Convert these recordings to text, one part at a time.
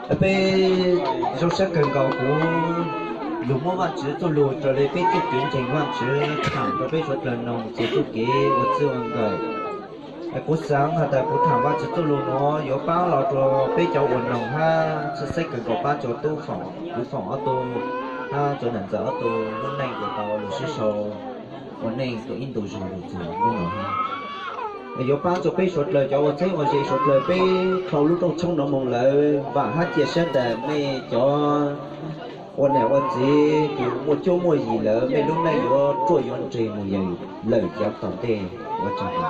Peb zoo siab kawg nkaus kuv lug muab Vaajtswv txuj lug raws le peb txuj kev ntseeg Vaajtswv thaam rua peb suav dlawg noog txug txuj kev ua txij ua nkawm. Kuv xaav has tas kuv thaam Vaajtswv txuj lug nuav yuav paab lug rua peb cov ua noog hab txhaj xeeb kawg nkaus paab rua tub Foom, kuv Foom ob tug hab rua nam ntxawm ob tug lub neej yuav tau lug sib sau ua neej tuab ib ntu zug lug txug lub nuav hab yuav paab rua peb suav dlawg cov ua txheeb ua ze suav dlawg peb dhau lub rooj tshoob nuav moog lawm. Vaam hab cia siab tas mej cov ua nam ua txiv kws muaj cuab muaj yim lawm mej lub neej yuav ruaj yuav nreg moog lawm yav tom ntej ua tsaug.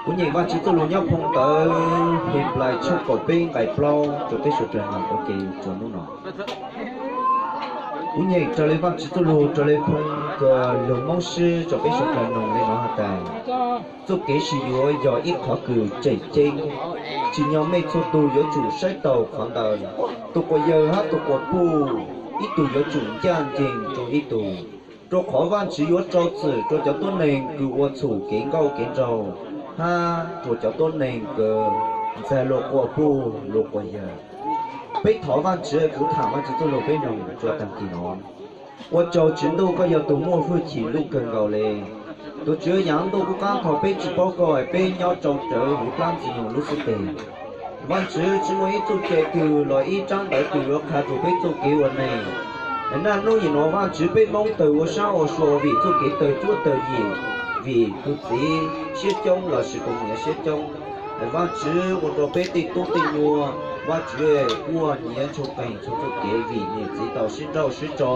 Kuv nyeem Vaajtswv txuj lug nyob phoo ntawv Henplais tshooj kaum peb nqai plaub rua peb suav dlawg noog ua ke rua nub no. Kuv nyeem raws le Vaajtswv txuj lug raws le phoo kws lug Moob sib rua peb suav dlawg noog le nuav has tas, txuj kev sib yuav yog ib qhov kws tseem ceeb, tsim nyog mej txhua tug yuav tsum saib taus qhov ntawd. Tug quas yawg hab tug quas puj, ib tug yuav tsum ncaaj nceeg rua ib tug, rua qhov Vaajtswv yuav rau txim rua cov tuab neeg kws ua txhum kev nkauj kev nraug hab rua cov tuab neeg kws ntxag luas quas puj luas quas yawg. Peb thov Vaajtswv, kuv thaam Vaajtswv txuj lug peb noog rua taag kis no. Ua tsaug Tswv Ntuj, koj yog tug muaj hwj chim luj kawg nkaus le. Tug Tswv Yaaj Ntuj, kuv qaab thov peb tsi paub koj, peb nyob rau rawv huv dlaab ntxwg nyoog lub xub teg. Vaajtswv, tsi muaj ib txuj cai twg los ib tsaab ntawv twg yuav qha rua peb txuj kev ua neeg. Naj nub nyem nuav Vaajtswv, peb Moob tawg ua saab ua sua vim txuj kev tawg cuab tawg yim, vim tug txiv siab coob lossis tug niam siab coob. Vaajtswv, ua rua peb tej tub tej nyuas, Vaajtswv, quaj nyiav ntshoo qeeg ntshoo txuj kev vim niam txiv tau sib nrauj sib tso,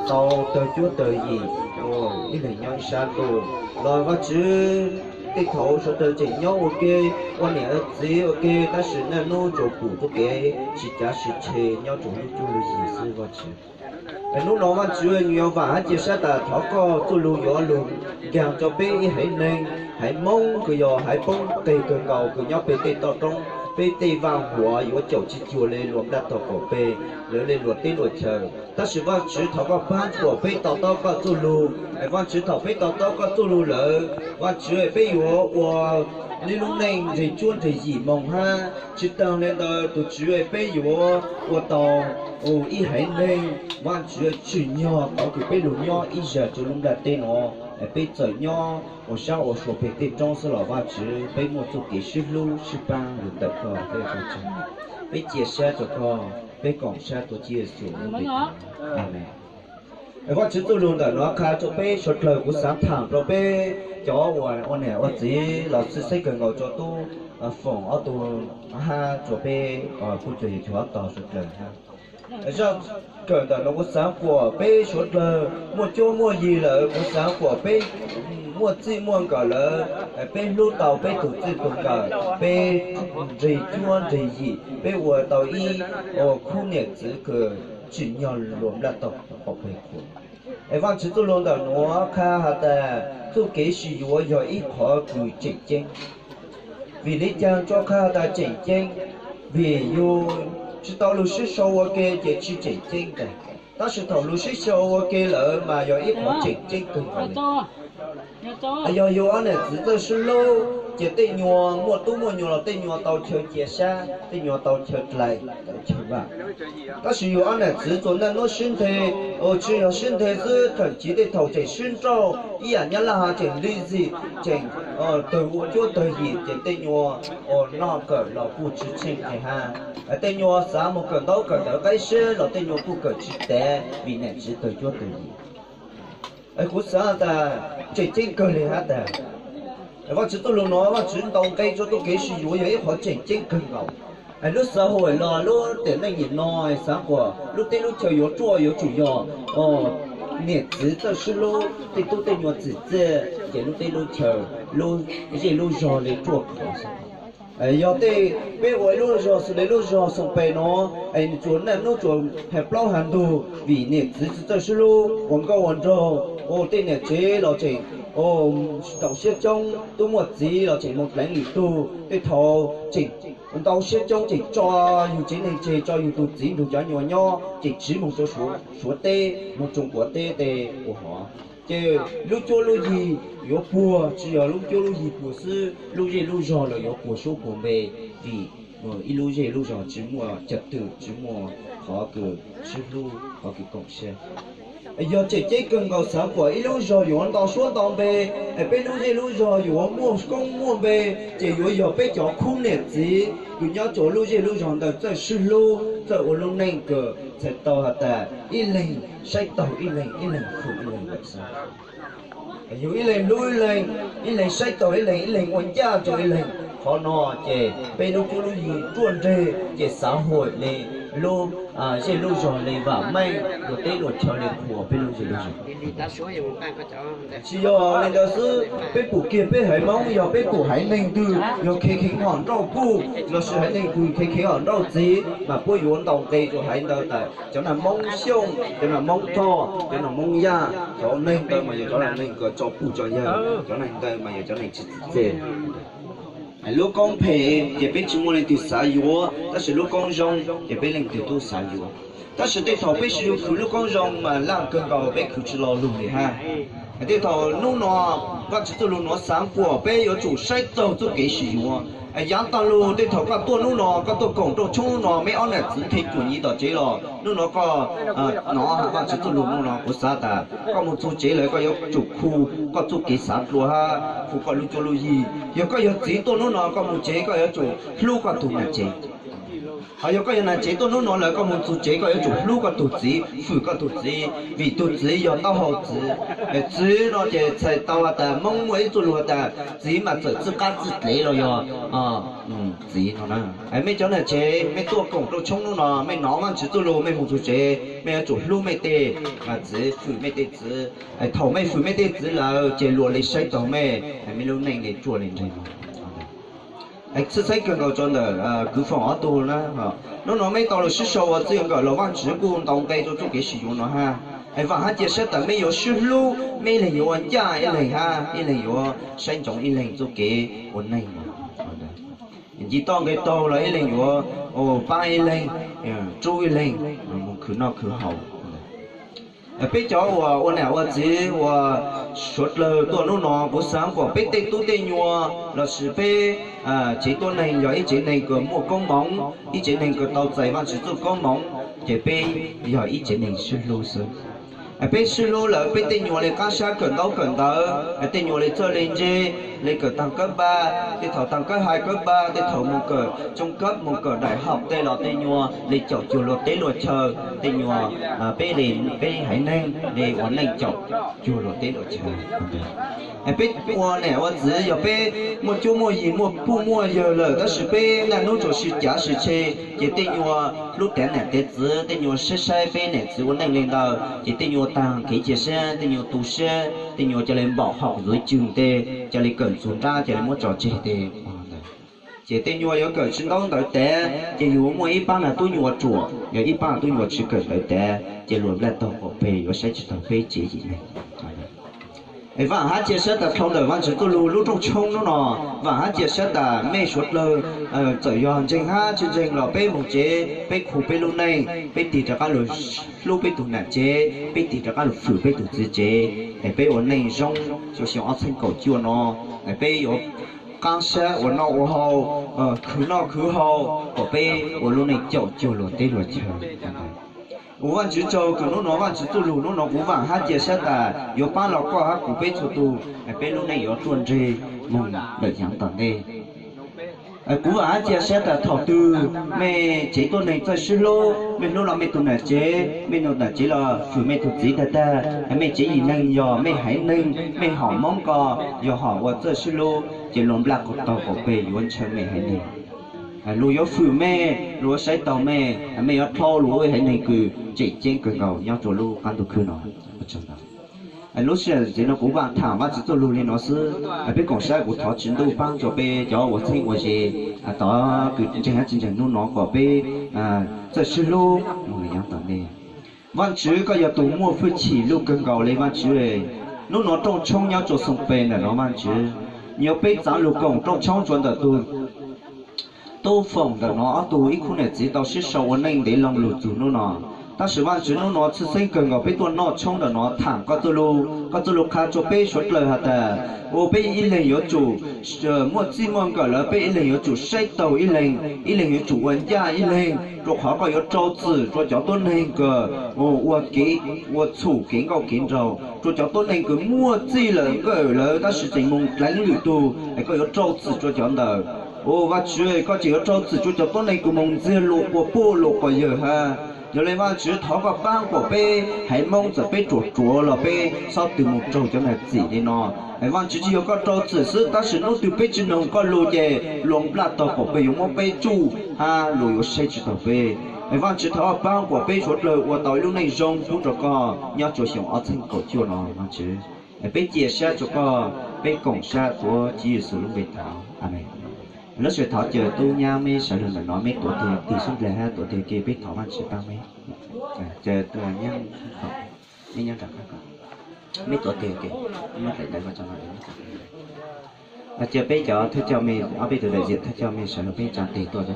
tau tawg cuab tawg yim, ua ib leeg nyob ib sab ntuj. Los Vaajtswv, tej thaud suav dlawg tseem nyob ua ke, ua niam ua txiv ua ke, tab sis naj nub tsuas pum txuj kev sib cav sib tshe nyob rua lub cuab lub yig xwb Vaajtswv. Nub no Vaajtswv, nyuas yuav vaam hab cia sab tas thov koj txuj lug yuav lug nkaag rua peb ib haiv neeg, haiv Moob kws yog haiv poob qeg kawg nkaus kws nyob peg tej toj roob, peb tej vaaj huam yuav caum tsi cuag le luas nplaj tog qaum peg, lawv le luas teb luas chaw. Tab sis Vaajtswv, thov koj paab kuas peb to taub koj txuj lug. Vaajtswv, thaum peb to taub koj txuj lug lawm, Vaajtswv, peb yuav ua ib lub neej nreg cuab nreg yim moog hab. Tsi taag le ntawd, tug Tswv, peb yuav ua tau ib haiv neeg, Vaajtswv, tsim nyog qhov kws peb lug nyob ib zag rua lub nplaj teb no, peb txawm nyob ua saab ua sua peg tej roob xwb los Vaajtswv, peb muaj txuj kev sib hlub sib paab lug ntawm koj. Peb cia sab rua koj, peb koom sab tuav Tswv Yexus lub npe. Amees. Vaajtswv txuj lug ntawm nuav qha rua peb suav dlawg, kuv xaav thaam rua peb cov ua niam ua txiv los txhaj xeeb kawg nkaus rua tub Foom ob tug hab rua peb kuj cov yawg cov tog suav dlawg hab. Zaj kawm ntawm nuav kuv xaav kuas peb suav dlawg muaj cuab muaj yig lawm, kuv xaav kuas peb muaj txij muaj nkawm lawm, peb hlub tau peb tug txij tug nkawm, peb nreg cuab nreg yim, peb ua tau ib khub niam txiv kws tsim nyog luas nplaj tog qaum peg khuam. Es Vaajtswv txuj lug ntawm nuav qha has tas txuj kev sib yuav yog ib qhov kws tseem ceeb. Vim le caag tsi qha tas tseem ceeb? Vim yug tsi tau lug sib sau ua ke ces tsi tseem ceeb tas, tab sis thaum lug sib sau ua ke lawm mas yog ib qhov tseem ceeb kawg nkaus li. Yog yug ob nam txiv txawj sib hlub ces tej nyuas muaj tub muaj nyuas los tej nyuas tau chaw cia sab, tej nyuas tau chaw dlais, tau chaw vaam. Tab sis yug ob nam txiv txuas naj nub sib nthe, tsi yog sib nthe xwb, thaum chiv tej thaum tseem sib nrauj ib yaam nyab laj has tseem li zim, tseem tawg ua cuab tawg yim ces tej nyuas noj kawm los kuj tsi tsheej hab. Tej nyuas xav moog kawm ntaub kawm ntawv qaib seb los tej nyuas kuj kawm tsi tav vim nam txiv tawg cuab tawg yim. Kuv xaav tas tseem ceeb kawg li hab tas Vaajtswv txuj lug nuav Vaajtswv ntaus nqe rua txuj kev sib yuav yog ib qhov tseem ceeb kawg nkaus. Lub xav hawm los lub tiam neej nyim no xaav kuas lub teb lub chaw yuav ruaj yuav tsum yog niam txiv txawj sib hlub, tej tub tej nyuas txim txiaj ces lub teb lub chaw, lub zej lub zog le ruaj khov xwb. Yog tej peb ua ib lub zog xws le lub zog Xoom Pes no, tsuas naj nub tsuas has plaub has ntug vim niam txiv tsi txawj sib hlub, ua nkauj ua nraug, ua tej niam tsev los tseem tsis tau siab coob, tub muaj txiv los tseem moog dleev lwm tug, tej thaud tseem ntau siab coob tseem tso yug tsev neeg tseg, tso yug tug txiv nrug cov nyuas nyob, tseem tsiv moog rua Suav teb, moog Tsoo Kuav teb tej ua hov. Ces lub cuab lub yig yuav puag, tsi yog lub cuab lub yig puag xwb, lub zej lub zog los yuav puag sub puag npe, vim ib lub zej lub zog tsis muaj cov twm, tsis muaj qhov kws sib hlub, qhov kws koom siab. Yog tseem ceeb kawg nkaus xav kom ib lub zog yuav nto suab nto npe, peb lub zej lub zog yuav muaj koob muaj npe, ces yuav yog peb cov khub niam txiv kws nyob rua lub zej lub zog ntawd txawj sib hlub, txawj ua lub neej kawm, txhais tau has tas ib leeg saib taug ib leeg, ib leeg fwm ib leeg lawm xwb. Yug ib leeg hlub ib leeg, ib leeg saib taug ib leeg, ib leeg ua ncaj rua ib leeg, qhov no ces peb lub cuab lub yig ruaj nreg, ces xav huam le lub zej lub zog le vam meej, luag teb luag chaw le qhuas peb lub zej lub zog. Tsis yog le ntawd xwb, peb pum kiag peb haiv Moob, yog peb pum haiv neeg twg yog kheev kheev hom nrauj puj lossis haiv neeg twg kheev kheev hom nrauj txiv mas puab yuav ntaus nqe rua haiv ntawd tas cov nag Moob Xyooj, cov nag Moob Thoj, cov nag Moob Yaj, cov neeg ntawd mas yog cov neeg kws tso puj tso yawg, cov neeg ntawd mas yog cov neeg tsis txi txej. Lub koob phem ces peb tsis muaj leej twg xav yuav, tab sis lub koob zoo ces peb leej twg tub xav yuav. Tab sis tej thaum peb sib yuav khwv lub koob zoo mas laj kawg nkaus peb khwv tsis lo lug li hab. Tej thaum nub no Vaajtswv txuj lug nuav xaav kuas peb yuav tsum saib taug txuj kev sib yuav. Yaav taag lug tej thaum koj tuaj nub no, koj tuaj koom rooj tshoob nub no, meb ob nam txiv nthe cuam nyiv tom tsev los nub no koj nov has Vaajtswv txuj lug nub no kuv xaav tas koj moog txug tsev lawm koj yuav tsum khu koj txuj kev xaav dlua hab khu koj lub cuab lub yig. Yog koj yog txiv tuaj nub no koj moog tsev koj yuav tsum hlub koj tug nam tsev. Hos yog koj yog nam tsev tuaj nub no lawm koj moog txug tsev koj yuav tsum hlub koj tug txiv, fwm koj tug txiv, vim tug txiv yog taub hau txiv. Txiv no ces txhais tau has tas Moob muaj ib txuj lug has tas txiv mas txawm txij qab txij dlev los yog txiv no na. Mej cov nam tsev mej tuaj koom rooj tshoob nub no mej nov Vaajtswv txuj lug mej moog txug tsev mej yuav tsum hlub mej tej txiv, fwm mej tej txiv. Thaum mej fwm mej tej txiv lawm ces luag le saib taug mej, mej lub neej le ruaj le nreeg. Txhij txheeb kawg nkaus rua ntawm kwv foom ob tug na. Nub no meb tau lug sib sau ua txij nkawm los Vaajtswv kuj ntaus nqe rua txuj kev sib yuav no hab. Vaam hab cia sab tas mej yuav sib hlub, mej ib leeg yuav ua ncaj ib leeg hab, ib leeg yuav saib ntsoov ib leeg txuj kev ua neej. Nce toj nqe taug los ib leeg yuav paab ib leeg, rub ib leeg, moog khwv noj khwv haus. Peb cov uas ua nam ua txiv uas suav dlawg tuaj nub no kuv xaav kuas peb tej tub tej nyuas lossis peb tsev tuab neeg yog ib tsev neeg kws muaj koob moov, ib tsev neeg kws tau txais Vaajtswv txuj koob moov, ces peb yog ib tsev neeg sib hlub xwb. Peb sib hlub lawm peb tej nyuas le qaab sab kawm ntaub kawm ntawv, tej nyuas le txawj le ntse, le kawm taag kawb npab, tej thaum taag kawb hais kawb npab, tej thaum moog kawm tsoo kawb moog kawm daim hauv tej los tej nyuas le caum cuag luag teb luag chaw, tej nyuas peb le peb haiv neeg le ua neej caum cuag luag teb luag chaw. Peb ua nam ua txiv yog peb muaj cuab muaj yig muaj puj muaj yawg lawm tab sis peb naj nub tsuas sib cav sib tshe, ces tej nyuas hlub tiav nam tiav txiv, tej nyuas saib saib peb nam txiv ua neej le ntawd ces tej nyuas taag kev cia siab, tej nyuas tu siab, tej nyuas ca le npaum hom yuav cwg tes, ca le kawm ntxuav nrab, ca le muab tso tseg tes. Ces tej nyuas yuav kawm tsis ntaub ntawv tav ces yug muaj ib paab nag tub nyuas ruam, yog ib paab tub nyuas tsis kawm ntawv tav ces luag nplaj taug qaum peg yuav saib tsis taug peb tsev yim neeg. Vaam hab cia sab tas dhau ntawm Vaajtswv txuj lug lub rooj tshoob nub no, vaam hab cia sab tas mej suav dlawg txawm yog ntseeg hab tsis ntseeg los peb moog tsev peb khu peb lub neej, peb tig rov qaab lug hlub peb tug nam tsev, peb tig rov qaab lug fwm peb tug txiv tsev, es peb ua neej zoo xyoo ob txheej kaum cuaj no, peb yuav qaab sab ua noj ua haus, khwv noj khwv haus kom peb ua lub neej caum cuag luag teb luag chaw. Kuv Vaajtswv tsaug kws nub no Vaajtswv txuj lug nub no kuv vaam hab cia sab tas yuav paab los koj hab kuv peb txhua tug, peb lub neej yuav ruaj nreg moog lawm yaav tom ntej. Kuv vaam hab cia sab tas thaum twg mej tsev tuab neeg txawj sib hlub, mej hlub los mej tug nam tsev, mej tug nam tsev los fwm mej tug txiv tag tag, mej tsev yim neeg yog mej haiv neeg, mej hom Moob ko, yog hom uas txawj sib hlub ces luag nplaj taug qaum peg yuav ntshaw mej haiv neeg. Luag yuav fwm mej, luag yuav saib taug mej, mej yuav dlhau lug ua haiv neeg kws tseem ceeb kawg nkaus nyob rua lub qab ntuj khwb no. Lub sij hawm ntxiv no kuv vaam tham Vaajtswv txuj lug le no xwb, peb koom sab kuv thov Tswv Ntuj paab rua peb cov ua txheeb ua ze, tom kws ntseeg hab tsis ntseeg nub no kom peb txawj sib hlub moog lawm yaav tom ntej. Vaajtswv koj yog tug muaj fwj chim luj kawg nkaus le Vaajtswv. Nub no rooj tshoob nyob rua Xoom Pes ntawm no Vaajtswv, nyuas peb txaav lug koom rooj tshoob rua ntawm tug Tub Foom ntawm no ob tug ib khub nam txiv tau sib sau ua neej ntev loo lug txug nub no. Tab sis Vajtswv hnub no tshwj xeeb kawg nkaus peb tuaj noj tshoob ntawm no tham koj txoj lus, koj txoj lus qha rua peb suav dlawg has tas, u, peb ib leeg yuav tsum muaj txij muaj nkawm lawm, peb ib leeg yuav tsum saib taug ib leeg, ib leeg yuav tsum ua ncaj ib leeg, rua qhov koj yuav rau txim rua cov tuab neeg kws ua kev, ua txhum kev nkauj kev nraug, rua cov tuab neeg kws muaj txij lawm nkawm lawm tab sis tseem moog dleev lwm tug, es koj yuav rau txim rua cov ntawd. U Vajtswv, koj tseem yuav rau txim rua cov tuab neeg kws moog ntxiag luas quas puj luas quas yawg hab. Yog le Vajtswv thov koj paab kuas peb haiv Moob txawm peb ruam ruam los peb xob tw moog raug cov ntawd txim li no. Es Vajtswv, tsi yog koj rau txim xwb tab sis hnub twg peb tsi noog koj lug ces luas nplaj taug pom peg yuav muab peb tsuj hab luas yuav saib tsi taug peb. Es Vajtswv thov koj paab kuas peb suav dlawg ua tau ib lub neej zoo pub rua koj nyob rua xyoo ob txheeb kaum cuaj no Vajtswv. Es peb cia sab rua koj, peb koom sab tuav Tswv Yexus lub npe thov, amees. Lub sij hawm thov caw tub nyab meb sawv lug ntawm no, meb tuav teg tig sab nplawg hab tuav teg ke, peb thov Vajtswv paab meb. Caw tus nyab, meb nyob nram qab ko, meb tuav teg ke, muab daim ntawv ko tso no. Caw peb cov thawj coj mej, ob peb tug daim ziam thawj coj mej sawv lug peb tsa teg tuaj.